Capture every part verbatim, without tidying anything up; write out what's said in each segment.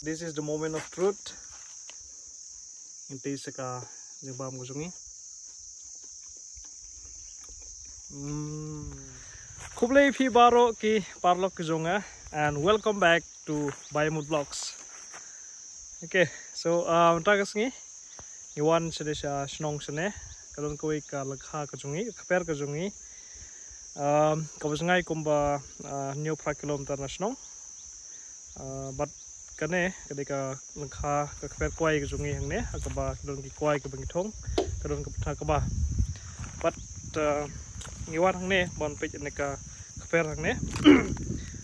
This is the moment of truth. Ngin tei sa ka jingbam ka jong ngi. Mm. Khublei phi baroh ki paralok ki jong nga, and welcome back to Biamut Vlogs. Okay, so uh, mynta ka sngi ngi wan shane sha shnong shane, ka don kawei ka lyngkha ka jong ngi, ka kper ka jong ngi. Um, kaba jngai kumba uh, hynñiew phra kilometer na shnong. Uh, bad kane ka dei ka lyngkha ka kper kwai ka jong ngi hangne, ha kaba ka don ki kwai kaba ngi thung, ka don ka bynta kaba. Bad uh, ngi wan hangne ban peit ne ka kper hangne.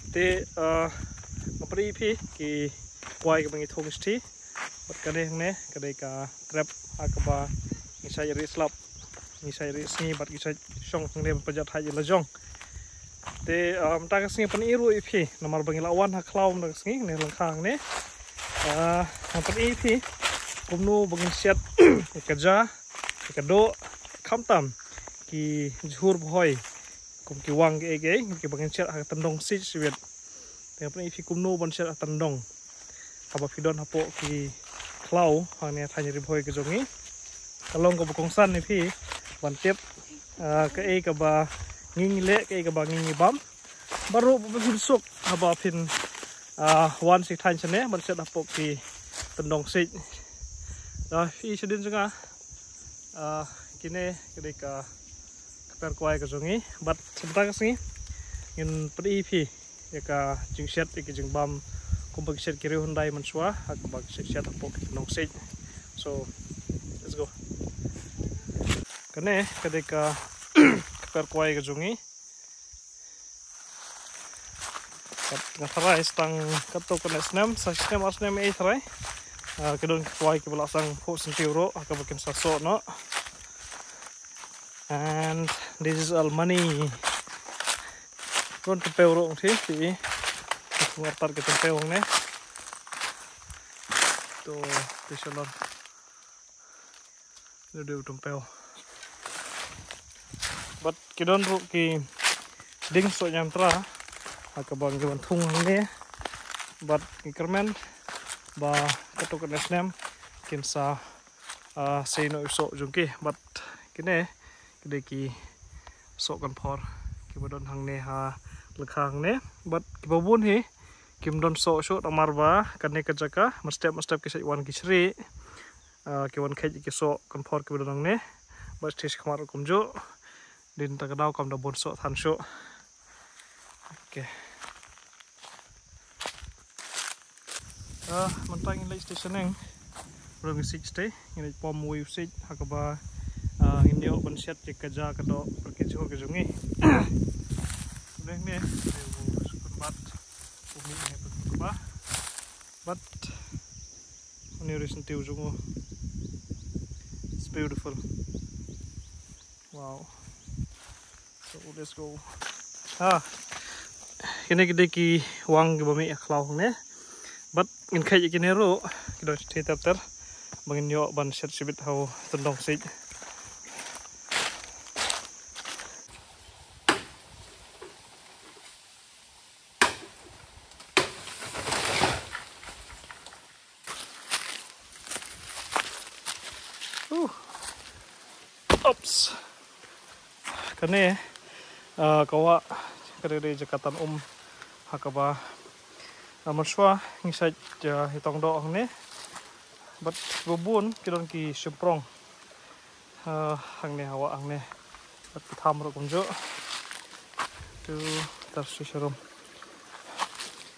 Te uh, nga pynpaw ïa phi ki kwai kaba ngi thung shithi. Bad kane hangne ka dei ka trep ha kaba ngi shait rieh slap, ngi shait rieh sngi bad ngi shait shong hangne ban pynjah thait ïa la jong. Te uh, mynta ka sngi pynpaw ruh ïa phi namar ba ngi la wan ha khlaw mynta ka sngi ne lyngkha hangne. Uh, nga pynpaw ïa phi kumno ba ngin siat ïa ka ja, ïa ka doh, khamtam ki jhur bhoi kum ki wang kiei kiei kiba ngin siat ha ka tyndong siej siwit. Te nga pynpaw ïa phi kumno ban siat ha tyndong. Haba phi don hapoh ki khlaw hangne ha thaiñ Ri Bhoi ka jong ngi, ka long kaba kongsan ïa phi ban tip uh, kaei kaba ngi ngi leh, kaei kaba ngi ngi bam. Baroh ba phin suk haba phin uh, wan sha thaiñ shane ban siat hapoh ki tyndong siej. Da phi shadien jong nga uh, kine ka dei ka kper kwai ka jong ngi. Bad mynta ka sngi ngin pynpaw ïa phi ïa ka jingsiat, ïa ka jingbam kumba ki siat ki riew hyndai mynshuwa ha kaba ki siat siat hapoh ki tyndong siej. So let's go. Kane ka dei ka kper kwai ka jong ngi. Kat nga tharai stang katto katne snem, sa snem ar snem ei tharai. Uh, ka don ki kwai kiba la sdang phuh syntiew ruh ha kaba kin sa soh noh. And this is all money. Don tympeu ruh ngti ti. Ngar tat ka tympeu ne. To, ti shalon. Ni dei u tympeu. Bad ki don ruh ki dieng soh ñiamtra ha kaba ngi wan thung hangne. Bad ngi kyrmen ba katto katne snem kin sa uh, sei noh u soh jong ki. Bad kine ki dei ki soh kynphor kiba don hangne ha lyngkha hangne. Bad kiba bun hi kim don soh shuh namar ba kane ka jaka mynstep mynstep ki shait wan ki shrieh. Uh, ki wan kheit ki soh kynphor kiba don hangne. Bad stage khmat ruh kumjuh. Dei na kata ka daw kam da bun soh than shuh. Okay. Ah, mynta ngin leit station neng. Ruh ngi siej station, ngin leit pom uwei u siej ha kaba ah, ngin ïoh ban siat ïa ka ja ka doh bad ki jhur ka jong ngi. Neng ne, neng u sukun bat, u mih ne pat kaba. But, une u rei syntiew jong u. It's beautiful. Wow. So let's go. Ha. Kine ki dei ki wang kiba mih ha khlaw hangne. But ngin kheit ïa kine ruh, ki don shithi ter ter ba ngin ïoh ban siat shibit ha u tyndong siej. Uh. Oops. Kane, ah, ka wah, ka dei, dei jaka tan um ha kaba, ah, mynshuwa ngi shait, ah, ïatong doh hangne. But ba bun ki don ki shymprong. Ah, hangne ha wah hangne. Bad ki tham ruh kumjuh. Tu tar shu sharum.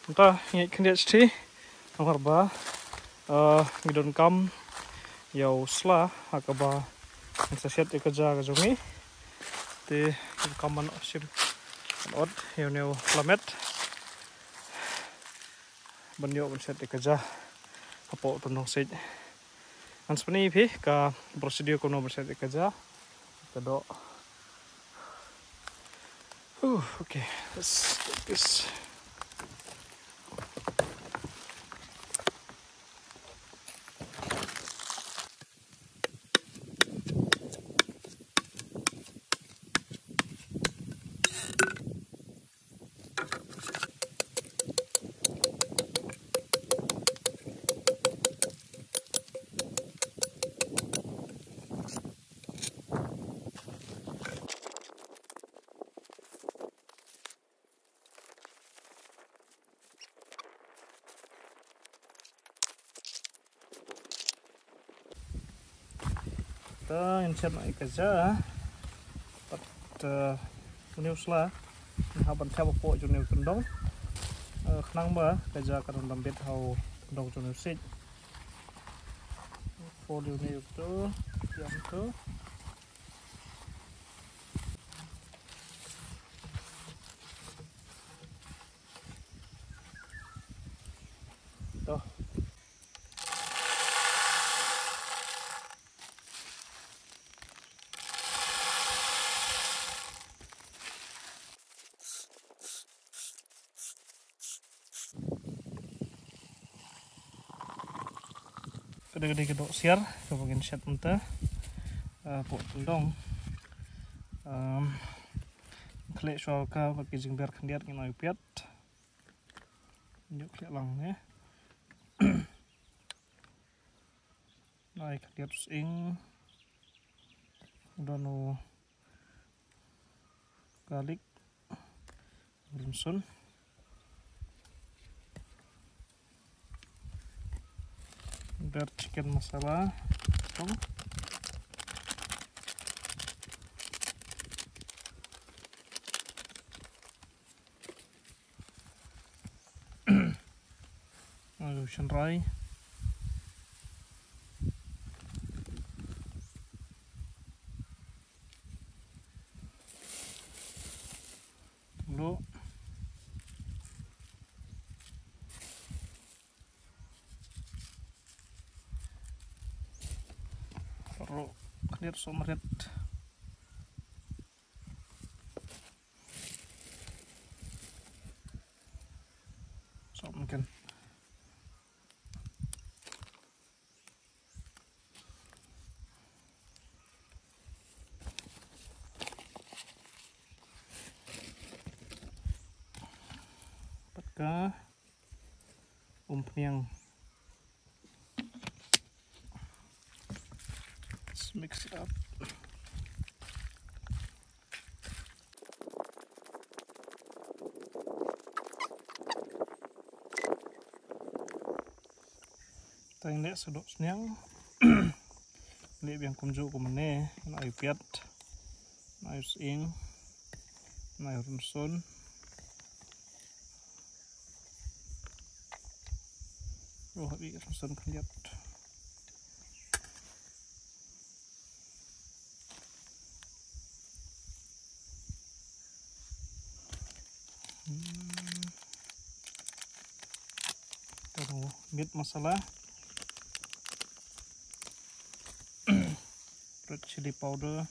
Mynta ngi khyndiat shithi. Namar ba, ah, ngi donkam ïa u sla ha kaba ngin sa siat ïa ka ja ka jong ngi. Te ngi donkam ban shim, ban ot ïa une u sla met ban ïoh ban siat ïa ka ja hapoh tyndong siej. Ngan sa pyni ïa phi ka procedure kumno ban siat ïa ka ja ka doh. Huh, okay, let's take this. Ta in chet na i ka ja. Pat, eh, une u sla. Nga hap ban thep hapoh jong une u kyndong. Eh, khnang ba ka ja kan ym bit ha u kyndong jong une u siej. Fold ïa une u to. Ïa u to. To. Ka dei, ka dei ka dohsiar kaba ngin shet mynta. Ah, hapoh kyndong. Um, khleh shuwa ka bad ki jingber khyndiat ngin ai u piat. Ïoh khleh lang ne. Ai khyndiat sying. Don u garlic, rynsun. Ber chicken masala. Tong. Ayu, shynrai. Lo. Ro, khyndiat sohmrit. Sohmynken. Pat ka umphniang. Let's mix it up. Tang leh sa dohsniang. Leh biang kumjuh kumne, nai piat, nai sying, nai rynsun. Oh, abi rynsun khyndiat. Hmm. Taruh meat masala. Red chili powder.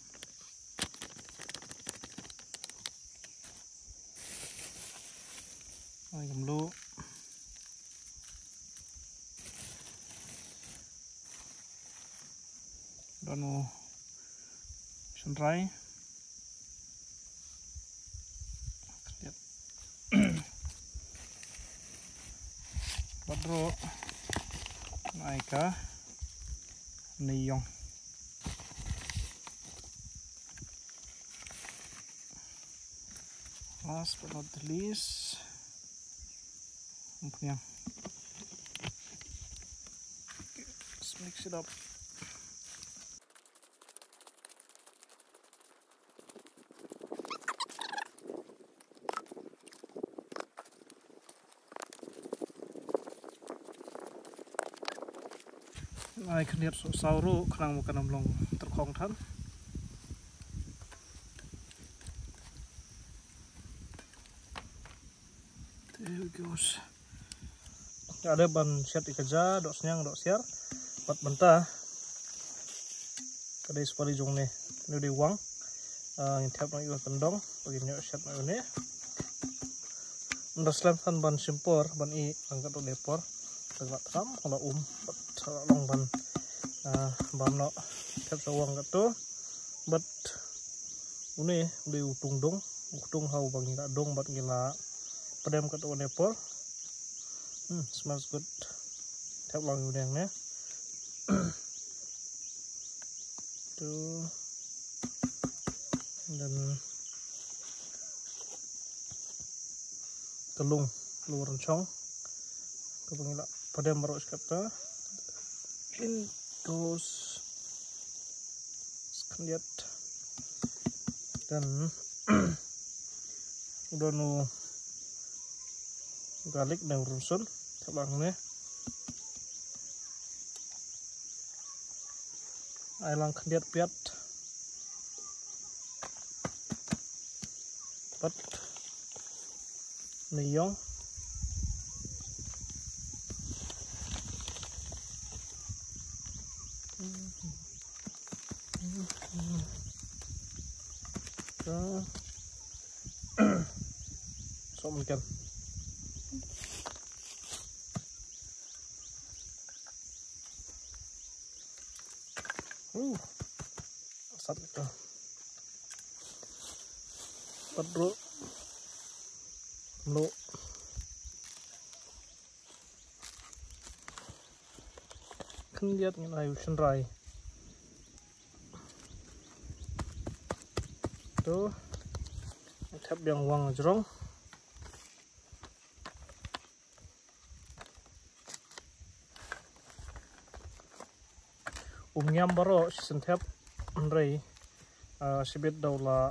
Ai, kumlo. Don u shynrai. Bad ruh nai ka onion. Last but not the least, umphniang. Let's mix it up. Ai khyndiat sohsaw ruh khnang ba kan ym long tyrkhong than. There we go. Nga dei ban shet ïa ka ja, dohsniang, dohsiar. Bad mynta ka dei sa pali jong ne, ne dei wang. Ah, ngin thep noh ïa u kyndong, ba ngin ïoh shet noh ïa une. Ynda slem san ban shim por, ban ïeh lang katto katne por. Ka la tram, ka la um, bad ka la long ban, ah, bam noh, thep sa wang katto. Bad une u dei u ktung dong, u ktung ha uba ngi la dong bad ngi la pdem katto katne por. Hmm, smells good. Thep lang ïa u deng ne. Tu. And then ka lung, lung rynshong. Kaba ngi la pdem baroh shi katta. In goes Khyndiat. Then u don u garlic ne u rynsun. Thep lang ne. Ai lang khyndiat piat. Pat ne ïong. Som kan. Uh. Sat ito. Pat bro. Lo. Khyndiat ngin ai u shynrai. To. Thep biang wang jrong. Um ngiam baroh shisien thep, hynrei, ah, shibit da u la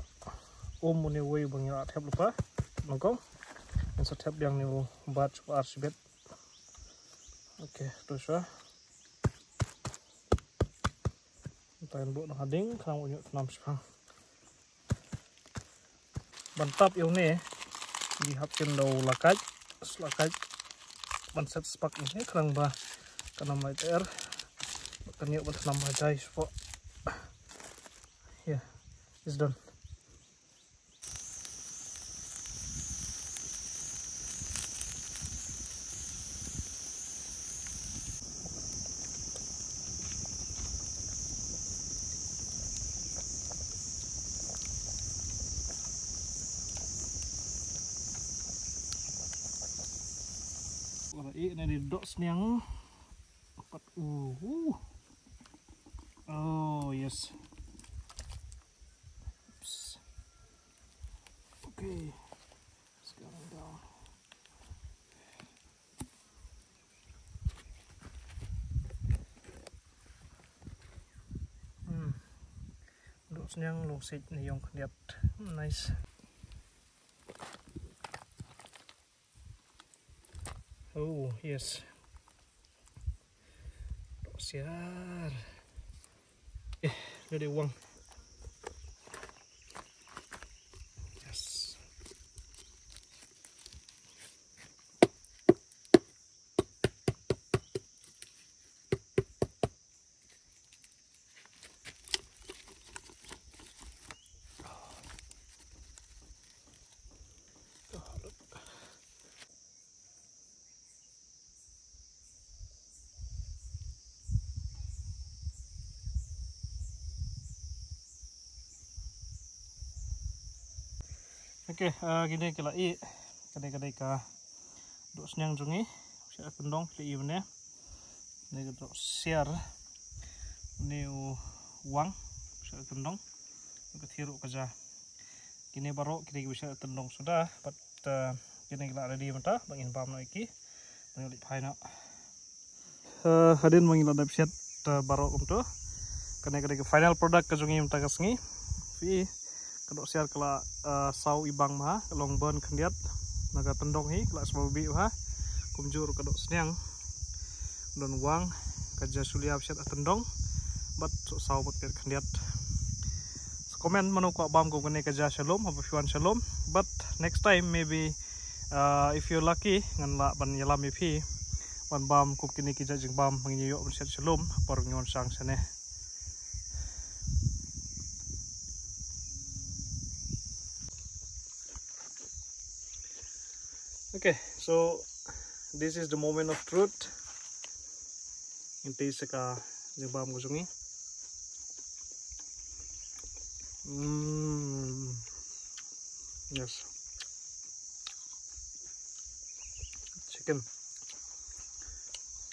um une uwei ba ngi la thep lypa nyngkong. Ngin sa thep biang une u batch ba ar shibit. Okay, to shuwa. Mynta ngin buh na hading, khnang ba un ïoh tnam shipang. Ban tap ïa une, ngi hap kin da u lakait, lakait. Ban set spark ïa une, khnang ba kan ym lai ter. Kan ïoh ban tnam ba jai shapoh. Yeah, it's done. Ora i ne di doh sniang. Pat, uh, uh. Oh yes. Oops. Okay. It's going down. Hmm. Doh sniang long sik ne ïong khyndiat. Hmm, nice. Oh yes. Doh siar. Eh, da dei wang. Yes. Okay, ah, kine ki la ih, ka dei, ka dei ka doh sniang jong ngi, sha kyndong phi la ih mynne. Kine ka doh siar, une u wang, sha kyndong, ka thir ruh ka ja. Kine baroh kine ki ba sha kyndong suda, but, ah, kine ki la ready mynta ba ngin bam noh ïa ki. Ba ngin leit phai noh. Eh, hadien ba ngi la dep shet, eh, baroh kumto. Kane ka dei ka final product ka jong ngi mynta ka sngi. Phi, ka doh siar ka la, eh, saw ibang bha, ka long burn khyndiat. Na ka tyndong hi, ka la sma bih bha. Kumjuh ruh ka doh sniang. Don wang, ka ja shulia ba shet ha tyndong. Bad saw bad peit khyndiat. So comment mano kwah bam kum kane ka ja shalom, haba phi wan shalom. But next time maybe, uh, if you're lucky, ngan lah ban ïalam ïa phi ban bam kum kine ki jait jingbam ba ngin ïoh ban shet shalom ha por ngi wan shang shane. Okay, so this is the moment of truth. Ngin tei sa ka jingbam ka jong ngi. Mm. Yes. Chicken.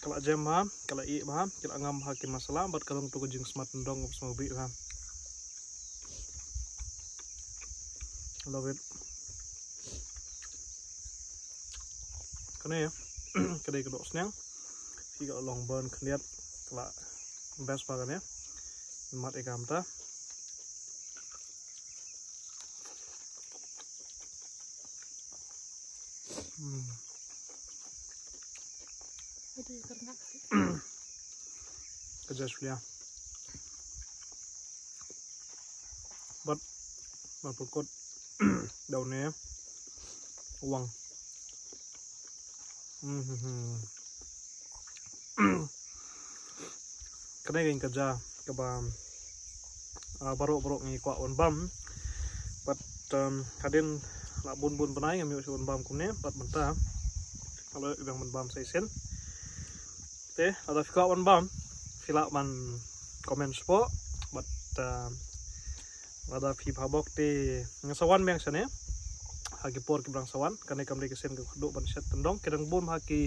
Ka la jem bha, ka la ih bha, ka la ngam bha ki masala, bad ka long tu ka jingsma tyndong sma bih bha. Love it. Kane, ka dei ka doh sniang. Phi, ka long burn khyndiat, ka la best bha kane. Mat ïa ka mynta. Hmm. Ka ja shulia. Bad, bad pyrkut daw ne wang. Hmm. Kane ka ja kaba, ah, baroh baroh ngi kwah wan bam. Bad, um, hadien la bun bun bnai ngam ïoh shuh wan bam kumne, bad mynta la ïoh ban bam sa shisien. Te lada phi kwah wan bam, phi lah ban comment shapoh, bad, um, lada phi bha bok te ngan sa wan biang shane ha ki por kiba dang sa wan. Kane kam dei ka sien kaba khatduh ban shet tyndong. Ki dang bun ha ki,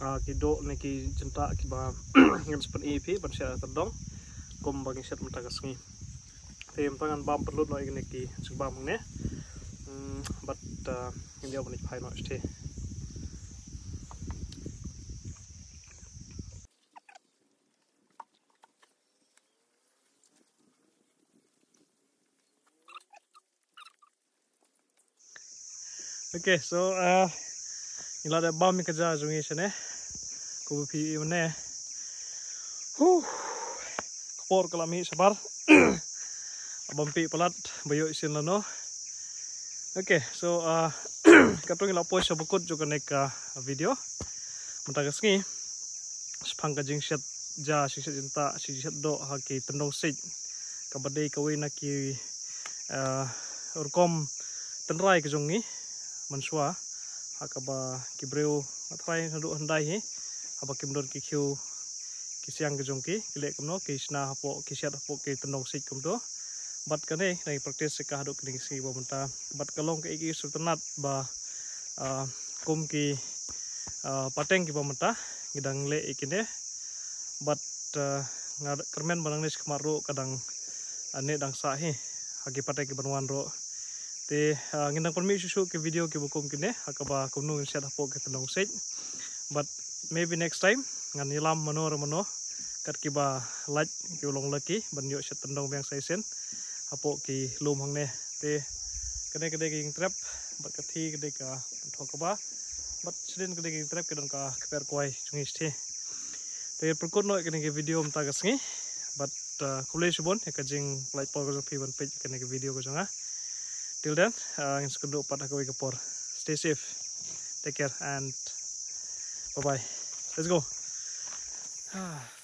ah, ki doh ne ki jyntah kiba ngan sa pyni ïa phi ban shet tyndong kumba ngi shet mynta ka sngi. Te mynta ngan bam pynlut noh ïa kine ki jingbam hangne. Hmm, bad, ah, ngin ïa ban ïa phai noh shatei. Okay, so, uh, ngi la dep bam ïa ka ja jong ngi shane. Kumba phi i mynne. Huh. Ka por ka la mih shabar. Bam pih palat ba ïoh sien lano. Okay, so, uh, katto ngi la poi sha ba kut jong kane ka video. Mynta ka sngi shaphang ka jingshet ja, jingshet jyntah, jingshet doh ha ki tyndong siej. Kaba dei kawei na ki, eh, rukom tynrai ka jong ngi mynshuwa. Ha kaba ki briew nga tharai naduh hyndai hi, haba kim don ki khiew ki siang ka jong ki, ki leh kumno, ki shna hapoh, ki shet hapoh ki tyndong siej kumto. Bad kane ngi practice ïa ka haduh kine ki sngi ba mynta. Bad ka long kaei kaei sngewtynnat ba, ah, kum ki, ah, pateng kiba mynta ngi dang leh ïa kine. Bad, ah, nga kyrmen ba nangne shakhmat ruh ka dang, ah, neh dang sah hi ha ki pateng kiban wan ruh. Te, ah, ngin dang pynmih shuh shuh ki video kiba kum kine ha kaba kumno ngin shet hapoh ki tyndong siej. But maybe next time ngan ïalam mano re mano kat kiba lait, kiba long lucky ban ïoh shet tyndong biang sa shisien hapoh ki lum hangne. Te kane ka dei ka jingtrep bad ka thie ka dei ka pynthok kaba, bad shadien ka dei ka jingtrep ka don ka kper kwai jong ngi shathie. Te pyrkut noh ïa kane ka video mynta ka sngi. Bad, uh, khublei shibun ïa ka jingpynlait por ka jong phi ban peit ïa kane ka video ka jong nga. Till then, uh, ngin sa ïakynduh pat ha kawei ka por. Stay safe. Take care and bye bye. Let's go. Ah.